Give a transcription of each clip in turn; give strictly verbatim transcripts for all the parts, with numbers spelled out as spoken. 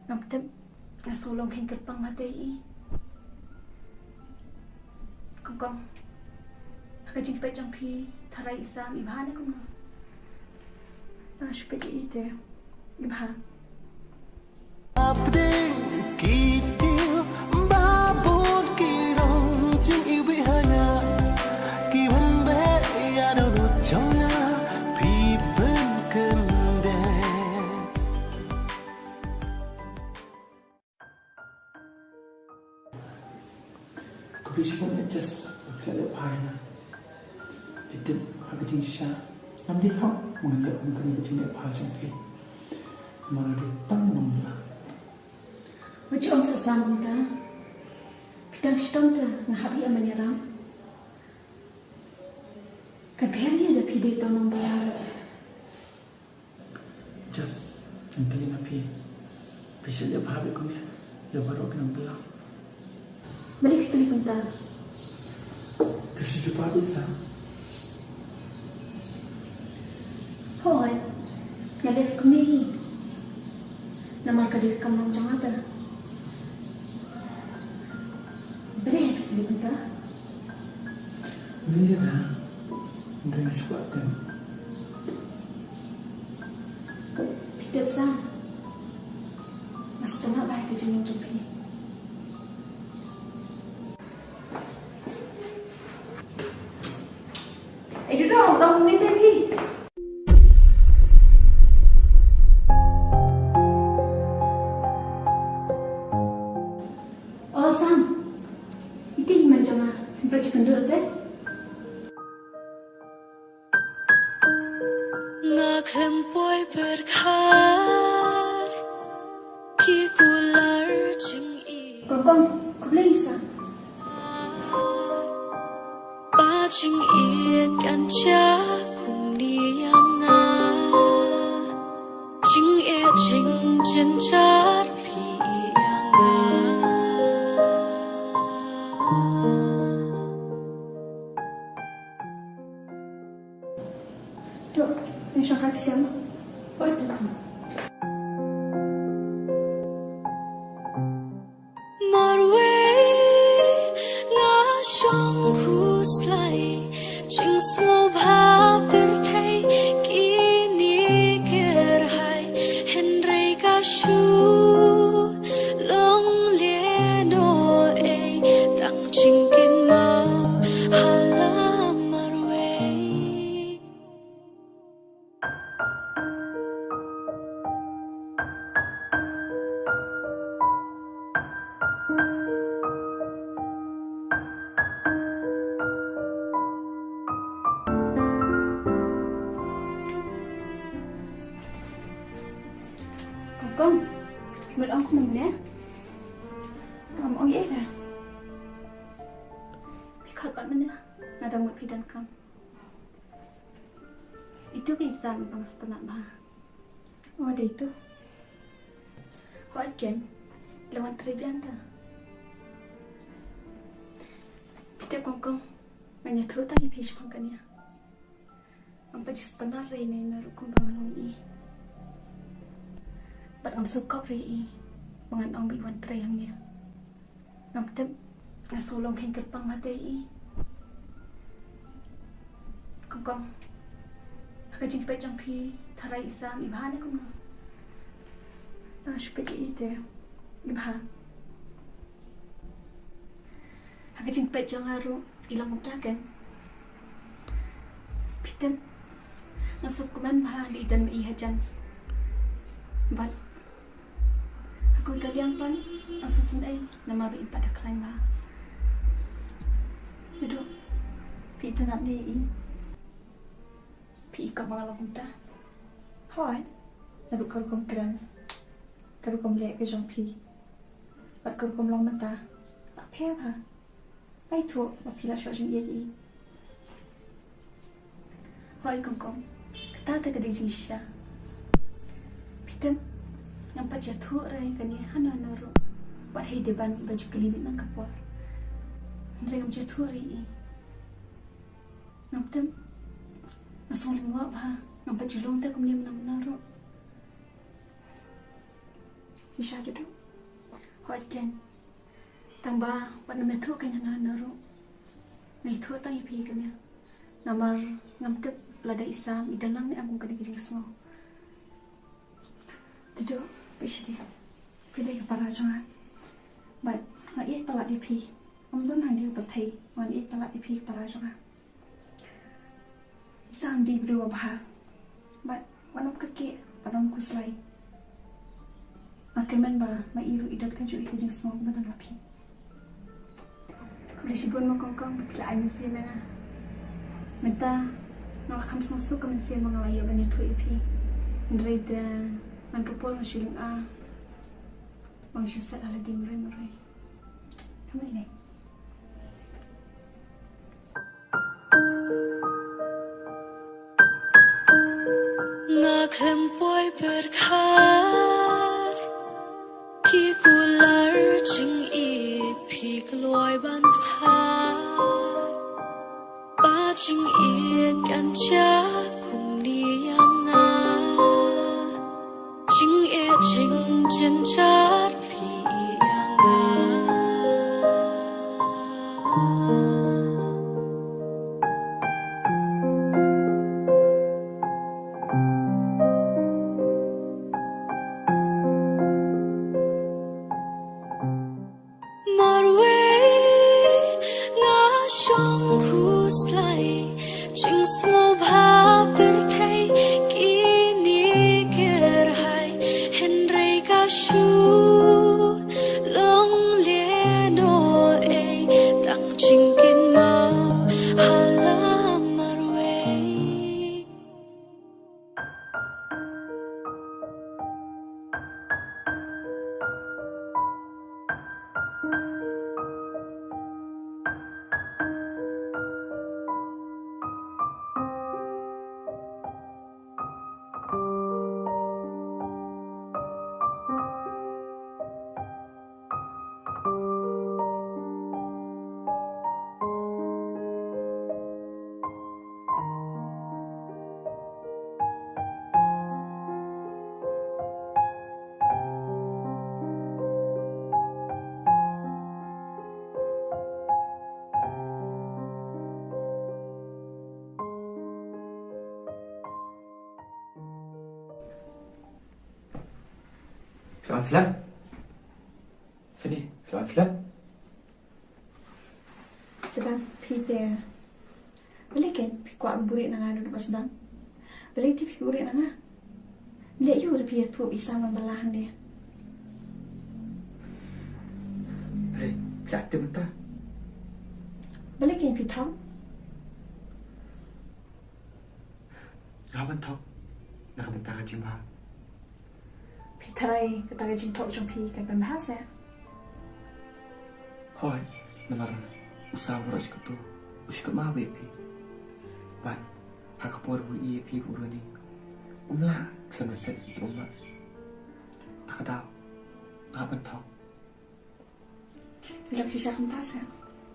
Ngam tip, nga shu long kheiñ kyrpang hangtei i. Kong Kong, ha ka jingpeit jong phi, tharai i Sam i bha ne kumno? Nga shu peit i te, i bha. Update ki tip ba bun ki rong jingïewbih ha nga, ki wan beh ïa ka ruh jong nga, phi pynkynduh. Khublei shibun ïa Jess ba phi la leh bha ïa nga. Phi tip ha ka jingshisha ngam dei hok ba ngan ïoh kum kane ka jingleh bha jong phi. Namar nga dei tang nongbylla. Wat ju ong sah Sam kumta. Phi tang shitom te nga hap ïa man ïaram. Kan pher ïa da phi dei tang nongbylla. Jess, ngan kylli na phi. Phi shait leh bha beit kumne ïa baroh ki nongbylla? Balei phi kylli kumta? Te shu jubab ïa Sam. Hooid, nga leh kumne hi. Namar ka dei ka kam long jong nga te. Balei phi kylli kumta? Balei lada nga shu kwah teng? Phi tip Sam, nga sngewtynnat bha ïa ka jinglong jong phi. Ai Dudo, dang mih te phi. O Sam, iti i man jong nga, pynpait ïa ka dur te. Nga khlem poi pyrkhat ki kular jingïeit. Kong Kong, khublei Sam. Ba jingïeit kan jia kumne ïa nga. Jingeh jingjynjar phi ïa nga. To, ngi shong ka ksiang. Oi, to. Marwei nga shong khuslai, jingsngewbha pyrthei kine kyrhai, hynrei ka shu long lehnohei, tang jingkynmaw ha la marwei. Kong Kong, mut ong kumne? Kam ong ei ra. Phi khot pat mynne, nga dang mut phi donkam. Itu ka i Sam ba nga sngewtynnat bha. O, dei itu. Hooid keiñ, la wan trei biang te. Phi tip Kong Kong, ngan ïathuh tang ïa phi shaphang kane. Ngam pat ju sngewtynnat re ne na ruh kumba nga long ïa i. Bad ngam sngewkop re ïa i ba ngan ong ba i wan trei hangne. Ngam tip, nga shu long kheiñ kyrpang hangtei i. Kong Kong, ha ka jingpeit jong phi, tharai i Sam i bha ne kumno? Nga shu peit ïa i te, i bha. Ha ka jingpeit jong nga ruh i long kumta keiñ. Phi tip, nga sngewkmen bha da i don ma i hajan. Bad ha kawei ka liang pat nga sngewsynei namar ba i pat da khlaiñ bha. Naduh phi itynnad ne i, phi i kaba nga long kumta? Hooid, naduh ka rukom kren, ka rukom leh ka jong phi bad ka rukom long mynta la pher bha. Nga ithuh ba phi la shoh jingïeit ïa i. Hooid Kong Kong, kata te ka dei jingshisha. Phi tip, ngam pat ju ïathuh re ïa kane hano hano ruh. Wat hei dei ban iba ju kylli beit man ka por. Hynrei ngam ju ïathuh re ïa i. Ngam tip, nga sngew lyngngoh bha, ngam pat ju long te kumne mynno mynno ruh. Phi sha duh duh. Hooid keiñ. Tang ba wat nym ïathuh keiñ hano hano ruh. Nga ïathuh tang ïa phi kumne. Namar ngam tip lada i Sam i don lang ne em kum kane ka jingsngew. Te to, phi sha dei. Phi dei ka para jong nga. Bad nga ïeit palat ïa phi. Ym don hangne ha pyrthei. Nga ïeit palat ïa phi ka para jong nga. I Sam dei briew ba bha. Bad wat nym kyrkieh, wat nym khuslai. Nga kyrmen ba ma i ruh i don kajuh ïa ka jingsngew ba don la phi. Khublei shibun ma Kongkong ba phi la ai mynsiem ïa nga. Mynta nga la kham sngewsuk ka mynsiem ba nga la ïoh ban ïathuh ïa phi. Hynrei te man ka por nga shu lynga ba nga shu set ha lade marwei marwei. Kham lei lei. Nga khlem poi pyrkhat ki kular jingïeit phi kloi ban pynthah. Ba jingïeit kan jia kumne ïa nga. Jingeh jingjynjar phi ïa nga. Marwei nga shong khuslai, jingsngewbha pyrthei kine kyrhai, hynrei ka shu long lehnohei tang jingkynmaw ha la marwei. Phi wan slem? Fini, phi wan slem? Te ban, phi te. Balei keiñ phi kwah ban buhrieh na nga naduh ba sdang? Balei te phi buhrieh na nga? Leh ïa u da phi ïathuh i Sam ban bylla hangne. Balei phi la tip mynta? Balei keiñ phi thaw? Nga ban thok na ka bynta ka jingbha. Phi tharai kata ka jingthok jong phi kan pynbha se? Hooid, namar u Sam baroh shi katto u sngewma bha ïa phi. Bad ha ka por ba u ïohi ïa phi bad u Ronnie, um lah khlem da set ïa ki ummat. Kata ka daw nga ban thok. Phi long shisha kumta sa?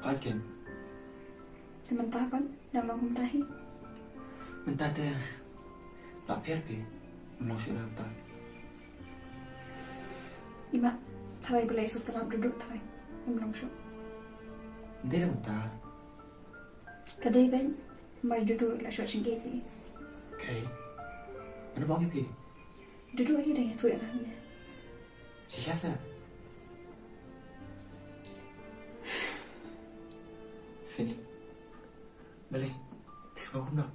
Hooid keiñ. Te mynta pat, dang long kumta hi? Mynta te la pher phi. Ym long shuh kumta. Ima, tharai balei shu tyrap duh duh tharai. Ym long shuh. Ym dei kumta. Ka dei beit, mar duh duh la shu jingïeit hi. Kaei? Mano ba ong ïa phi? Duh duh hi dang ïathuh ïa nga hi. Shisha sa. Fini. Balei? Phi sngew kumno?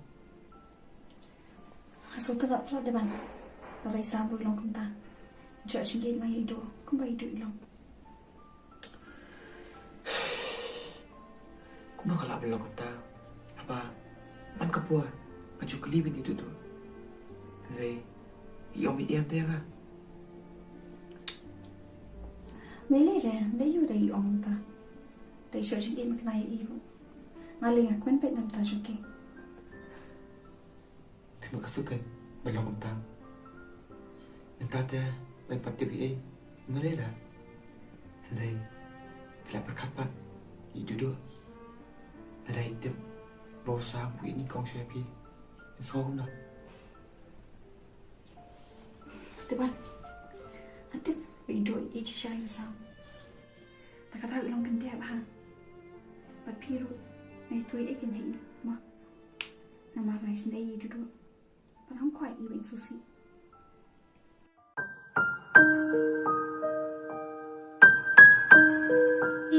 Nga sngewtynnat palat de ban. Lada i Sam ruh i long kumta. Jot jingïeit lang ïa i Duh kumba i Duh i long. Kumno ka lah ban long kumta? Haba man ka por nga ju kylli beit ïa i Duh Duh. Hynrei i ong ïa em te ïa nga. Me lei re, lei ïa u dei i ong kumta. Dei jot jingim kane ïa i ruh. Nga lei nga kmen peit na bynta jong ki. Te ma ka suk keiñ ban long kumta. Mynta te ban pat tip ei ei, ma lei da. Hynrei phi la pyrkhat pat ïa i Duh Duh. Lada i tip ba u Sam u ïeit nyngkong shuwa ïa phi, in sngew kumno? Te ban, nga tip I duh i shisha ïa u Sam. Ta kata u long kyndiah bha. Bad phi ruh, nai tui ei kyndiah i ma. Namar nai sngewdei i duh. Bad ham kwah i weng susi.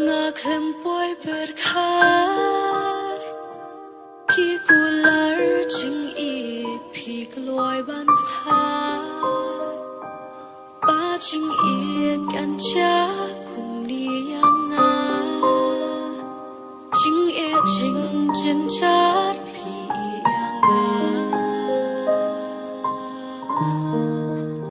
Nga khlem poi pyrkhat ki